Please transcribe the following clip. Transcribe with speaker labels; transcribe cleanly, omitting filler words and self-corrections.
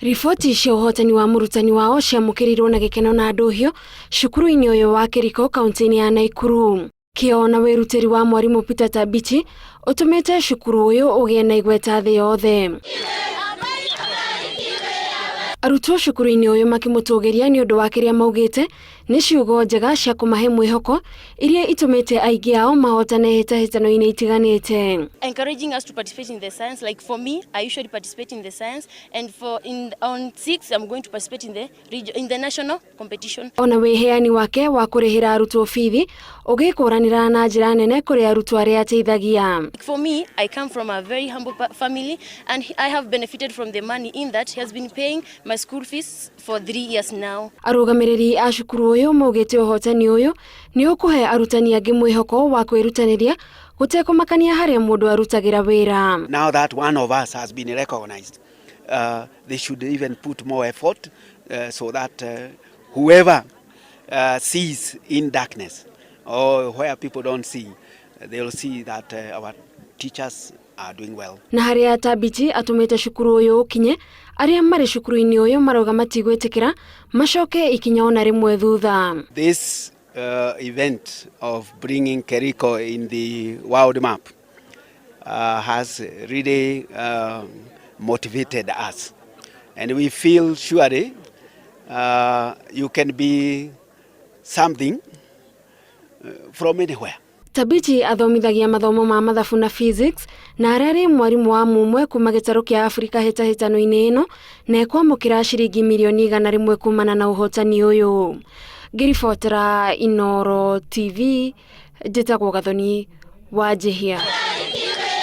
Speaker 1: Riboti cia ũhotani wa mũrutani wao ciamũkĩrirwo na gĩkeno na ndũhio cukuru-inĩ ũyũ wa Kĩriko kaunti-inĩ ya Naikuru. Kĩo na wĩrutĩri wa mwarimũ Peter Tabichi ũtũmĩte cukuru ũyũ ũgĩe na igweta thĩ yothe. Arutwo cukuru-inĩ ũyũ makĩmũtũgĩria nĩ ũndũ wa kĩrĩa maugĩte nĩ ciugo njega cia kũmahe mwĩhoko iria itũmĩte aingĩ ao mahotane hĩtahĩtano-inĩ itiganĩte.
Speaker 2: Encouraging us to participate in the science. Like for me, I usually participate in the science, and for in on six, I'm going to participate in the region, in the national competition.
Speaker 1: Ona wĩheani wake wa kũrĩhĩra arutwo bithi ũgĩkũranĩra na njĩra nene kũrĩ arutwo arĩa ateithagia.
Speaker 2: For me, I come from a very humble family, and I have benefited from the money in that he has been paying my school fees for 3 years now.
Speaker 1: Arũgamĩrĩri a cukuru ũyũ maugĩte ũhotani ũyũ nĩ ũkũhe arutani angĩ mwĩhoko wa kwĩrutanĩria gũtekũmakania harĩa mũndũ arutagĩra wĩra.
Speaker 3: Now that one of us has been recognized, they should even put more effort so that whoever sees in darkness or where people don't see, they'll see that our teachers are doing well.
Speaker 1: Na harĩa Tabichi atũmĩte cukuru ũyũ ũkinye, arĩa marĩ cukuru-inĩ ũyũ marauga matigwĩtĩkĩra macoke ikinya ona rĩmwe thutha.
Speaker 3: This event of bringing Keriko in the world map has really motivated us. And we feel surely you can be something from anywhere.
Speaker 1: Tabichi athomithagia mathomo ma mathabu na physics na arĩa arĩ mwarimũ wa mumwe kuma gĩtarũ kĩa Afrika hĩtahĩtano-inĩ ĩno na ekwamũkĩra ciringi mirioni 100 kumana na ũhotani ũyũ. Ngĩribotera Inooro TV, njĩtagwo Gathoni wa Njihia.